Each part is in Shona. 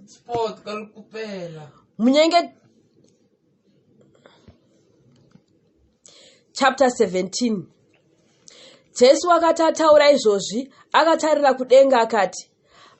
Sport ka likupela. Munyenge chapter 17 Jesu wakati ataura izvozvi akatarira kudenga akati,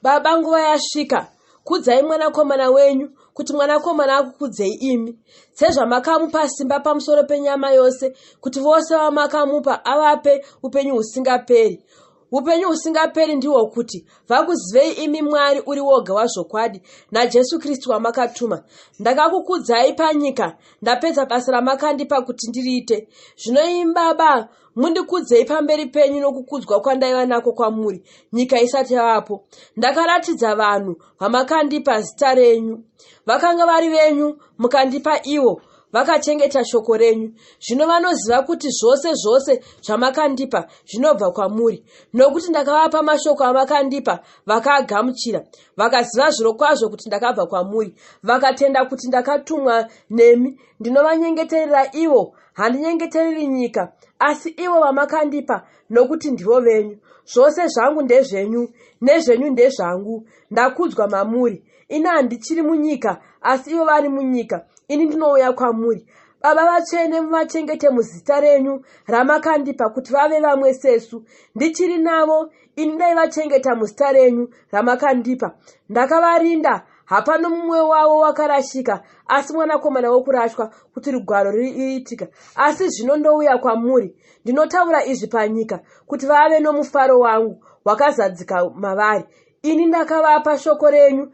Baba, nguva yasvika, kudzai mwanakomana wenyu, kuti mwanakomana akukudzei imi, sezvamakamupa simba pamusoro penyama yose, kuti vose vamakamupa avape upenyu husingaperi. Upenyu husingaperi ndihwo kuti vakuzivei imi Mwari uri woga wazvokwadi naJesu Kristu wamakatuma. Ndakakukudzai panyika, ndapedza basa ramakandipa kuti ndiriite. Zvino imi Baba, mundikudzei pamberi penyu nokukudzwa kwandaiva nako kwamuri nyika isati yavapo. Ndakaratidza vanhu vamakandipa zita renyu. Vakanga vari venyu, mukandipa ivo, vakachengeta shoko renyu. Zvino vanoziva kuti zvose zvose zvamakandipa zvinobva kwamuri, nokuti ndakavapa mashoko amakandipa, vakaagamuchira, vakaziva zvirokwazvo kuti ndakabva kwamuri, vakatenda kuti ndakatumwa nemi. Ndinovanyengeterera ivo, handinyengetereri nyika, asi ivo vamakandipa, nokuti ndivo venyu. Zvose zvangu ndezvenyu, nezvenyu ndezvangu, ndakudzwa mamuri. Ini handichiri munyika, asi ivo vari munyika, ini ndinouya kwamuri. Baba vatsvene, muvachengete muzita renyu ramakandipa, kuti vave vamwe sesu. Ndichiri navo, ini ndaivachengeta muzita renyu ramakandipa. Ndakavarinda, hapano mumwe wavo wakarashika, asi mwanakomana wokurashwa, kuti rugwaro riitika. Asi zvino ndouya kwamuri, ndinotaura izvi panyika, kuti vave nomufaro wangu wakazadzika mavari. Ini ndakavapa shoko renyu,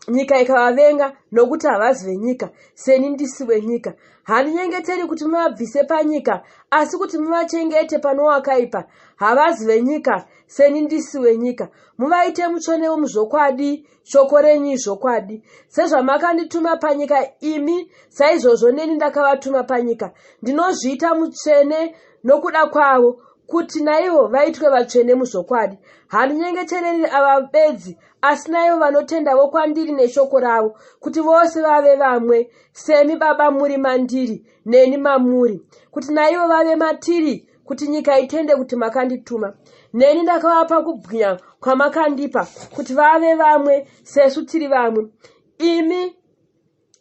nyika ikavavenga, nokuti havazi venyika, seni ndisi wenyika. Handinyengeteri kuti muvabvise panyika, asi kuti muvachengete pano wakaipa. Havazi venyika, seni ndisi wenyika. Muvaite mutsvenewo muzvokwadi, shoko renyu izvokwadi. Sezvamakandituma panyika imi, saizvozvo neni ndakavatuma panyika. Ndinozviita mutsvene nokuda kwavo, kuti naivo vaitwe vatsvene muzvokwadi. Handinyengetereri ava bedzi, asi naivo vanotendavo kwandiri neshoko ravo, kuti vose vave vamwe, semi Baba muri mandiri, neni mamuri, kuti naivo vave matiri, kuti nyika itende kuti makandituma. Neni ndakavapa kubwinya kwamakandipa, kuti vave vamwe, sesu tiri vamwe. Imi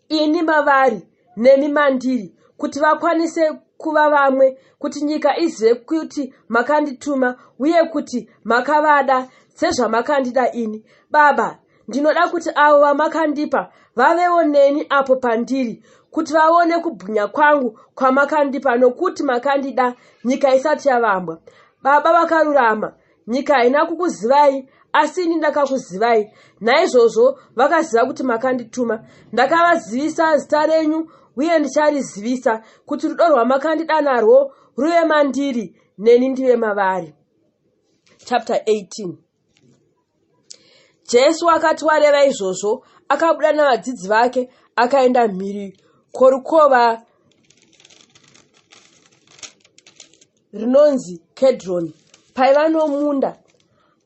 ini mavari nemi mandiri, kuti vakwanise kuva vamwe, kuti nyika izive kuti makandituma uye kuti makavada sezvamakandida ini. Baba, ndinoda kuti avo vamakandipa vavewo neni apo pandiri, kuti vaone kubwinya kwangu kwamakandipa, nokuti makandida nyika isati yavambwa. Baba vakarurama, Nyika haina kukuzivai, asi ini ndakakuzivai. Naizvozvo vakaziva kuti makandituma. Ndakavazivisa zita renyu uye ndicharizivisa, kuti rudo rwamakandida narwo ruve mandiri, neni ndive mavari. Chapter 18. Jesu akati wareva izvozvo, akabuda navadzidzi vake akaenda mhiri kworukova rinonzi Kedroni, paiva nomunda.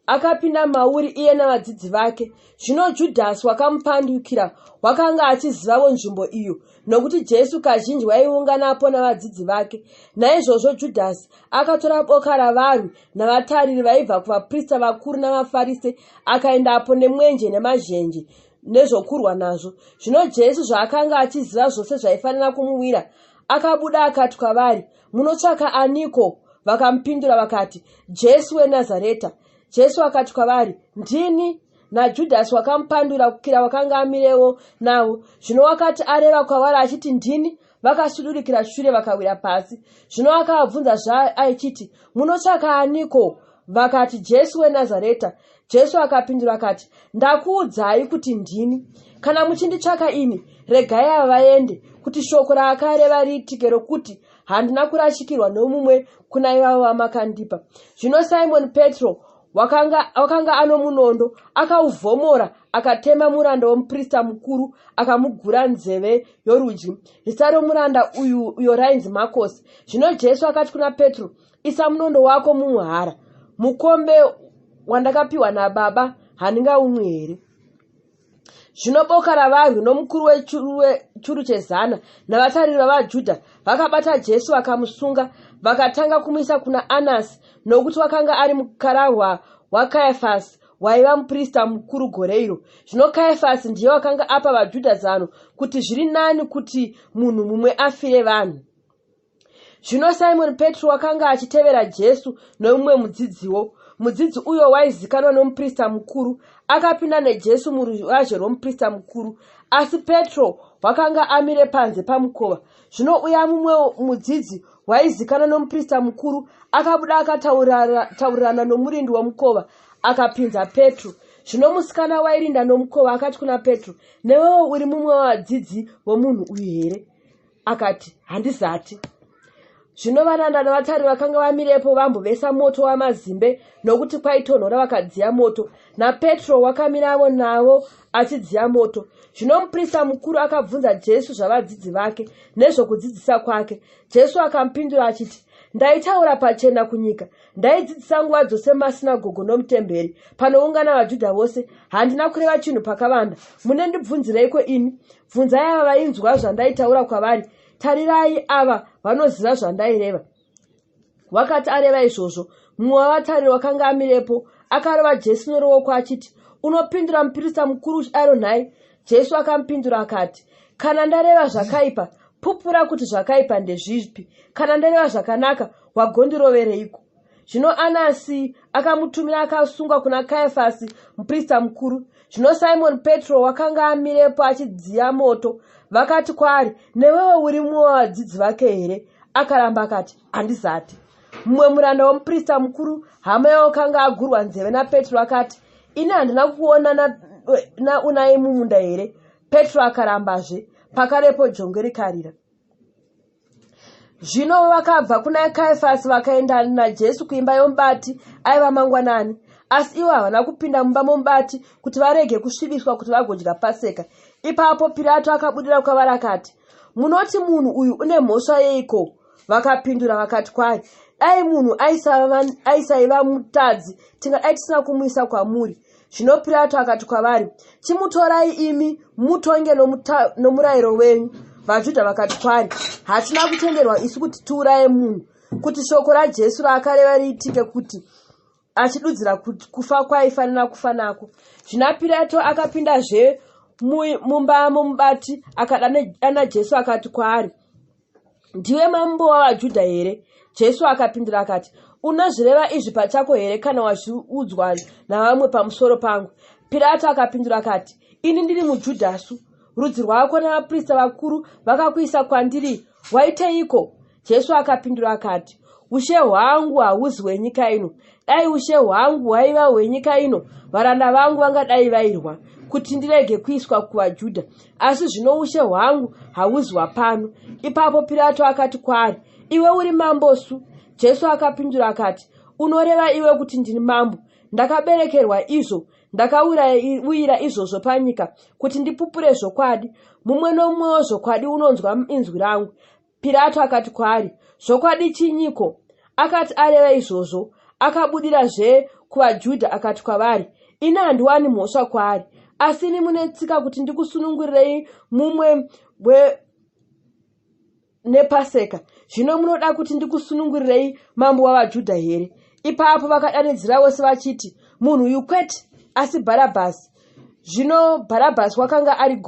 Akapinda mauri iye navadzidzi vake. Zvino Judhasi wakamupandukira wakanga achizivavo nzvimbo iyo, nokuti Jesu kazhinji waiunganapo navadzidzi vake. Naizvozvo Judhasi akatora boka ravarwi navatariri vaibva kuvaprista vakuru navaFarise, akaendapo nemwenje nemazhenje nezvokurwa nazvo. Zvino Jesu zvaakanga achiziva zvose zvaifanira kumuwira, akabuda akati kwavari, Munotsvaka aniko? Vakamupindura vakati, Jesu weNazareta. Jesu akati kwavari, Ndini. NaJudhasi wakamupandura kukira wakanga amirewo navo. Zvino wakati areva kwavari achiti, Ndini, vakasudurikira shure vakawira pasi. Zvino akavabvunza zvaaichiti, Munotsvaka aniko? Vakati, Jesu weNazareta. Jesu akapindura akati, Ndakuudzai kuti ndini. Kana muchinditsvaka ini, regai ava vaende, kuti shoko raakareva riitike rokuti, Handina kurashikirwa nomumwe kuna ivavo vamakandipa. Zvino Simoni Petro wakanga, wakanga ano munondo, akauvhomora, akatema muranda womuprista mukuru, akamugura nzeve yorudyi. Zita romuranda uyu uyo rainzi Makosi. Zvino Jesu akati kuna Petro, Isa munondo wako mumuhara. Mukombe wandakapiwa naBaba handingaumwi here? Zvino boka ravarwi nomukuru wechuru chezana navatariri vavaJudha vakabata Jesu vakamusunga, vakatanga kumuisa kuna Anasi, nokuti wakanga ari mukarahwa waKayafasi. waiva muprista mukuru gore iro. Zvino Kayafasi ndiye wakanga apa vaJudha zano kuti zviri nani kuti munhu mumwe afire vanhu. Zvino Simoni Petro wakanga achitevera Jesu nomumwe mudzidziwo. Mudzidzi uyo waizikanwa nomuprista mukuru akapinda neJesu muruvazhe rwomuprista mukuru. Asi Petro wakanga amire panze pamukova. Zvino uya mumwe mudzidzi waizikanwa nomuprista mukuru akabuda akataurirana nomurindi womukova akapinza Petro. Zvino musikana wairinda nomukova akati kuna Petro, Newewo uri mumwe wavadzidzi vomunhu uyu here? Akati, Handizati. Zvino varanda navatari vakanga vamirepo vambovesa moto wamazimbe, nokuti kwaitonhora vakadziya moto. NaPetro wakamiravo navo achidziya moto. Zvino muprista mukuru akabvunza Jesu zvavadzidzi vake nezvokudzidzisa kwake. Jesu akamupindura achiti, Ndaitaura pachena kunyika, ndaidzidzisa nguva dzose mumasinagogo nomutemberi, panoungana vaJudha vose. Handina kureva chinhu pakavanda. Munendibvunzireiko ini? Bvunzai ava vainzwa zvandaitaura kwavari. Tarirai, ava vanoziva zvandaireva. Wakati areva izvozvo, mumwe wavatariri wakanga amirepo akarova Jesu noruoko achiti, Unopindura muprista mukuru uchidaro nhai? Jesu akamupindura akati, Kana ndareva zvakaipa, pupura kuti zvakaipa ndezvipi. Kana ndareva zvakanaka, wagondirovereiko? Zvino Anasi akamutumira akasungwa kuna Kayafasi muprista mukuru. Zvino Simoni Petro wakanga amirepo achidziya moto. Vakati kwaari, Newewo uri mumwe wavadzidzi vake here? Akaramba akati, Handizati. Mumwe muranda womuprista mukuru, hama yawakanga agurwa nzeve naPetro, akati, Ini handina kukuona naunaye mumunda here? Petro akarambazve. Pakarepo jongwe rikarira. Zvino vakabva kuna Kaifasi vakaenda naJesu kuimba yomubati aiva mangwanani. Asi ivo havana kupinda mumba momubati kuti varege kusvibiswa kuti vagodya Paseka. Ipapo Pirato akabudira kwavari akati, Munoti munhu uyu une mhosva yeiko? Vakapindura vakati kwaari, Dai munhu aisaiva mutadzi, tingadai tisina kumuisa kwamuri. Zvino Pirato akati kwavari, Chimutorai imi mutonge nomurayiro wenyu. VaJudha vakati kwaari, Hatina kutenderwa isu kuti tiuraye munhu, kuti shoko raJesu raakareva riitike kuti achidudzira kufa kwaifanira kufa nako. Zvino Pirato akapindazve mumba momubati akadana Jesu akati kwaari, Ndiwe mambo wavaJudha here? Jesu akapindura akati, Unozvireva izvi pachako here kana wazviudzwa navamwe pamusoro pangu? Pirato akapindura akati, Ini ndiri muJudhasu. Rudzi rwako navaprista vakuru vakakuisa kwandiri, waiteiko? Jesu akapindura akati, Ushe hwangu hauzi hwenyika ino. Dai ushe hwangu hwaiva hwenyika ino, varanda vangu vangadai vairwa, kuti ndirege kuiswa kuvaJudha. Asi zvino ushe hwangu hauzi hwapano. Ipapo Pirato akati kwaari, Iwe uri mambo su? Jesu akapindura akati, Unoreva iwe kuti ndini mambo. Ndakaberekerwa izvo, ndakauyira izvozvo panyika, kuti ndipupure zvokwadi. Mumwe nomumwe wezvokwadi unonzwa inzwi rangu. Pirato akati kwaari, Zvokwadi chinyiko? Akati areva izvozvo, akabudirazve kuvaJudha akati kwavari, Ini handiwani mhosva kwaari. Asi imi mune tsika kuti ndikusunungurirei mumwe we nePaseka. Zvino munoda kuti ndikusunungurirei mambo wavaJudha here? Ipapo vakadanidzira vose vachiti, Munhu uyu kwete, asi Bharabhasi. Zvino Bharabhasi wakanga ari.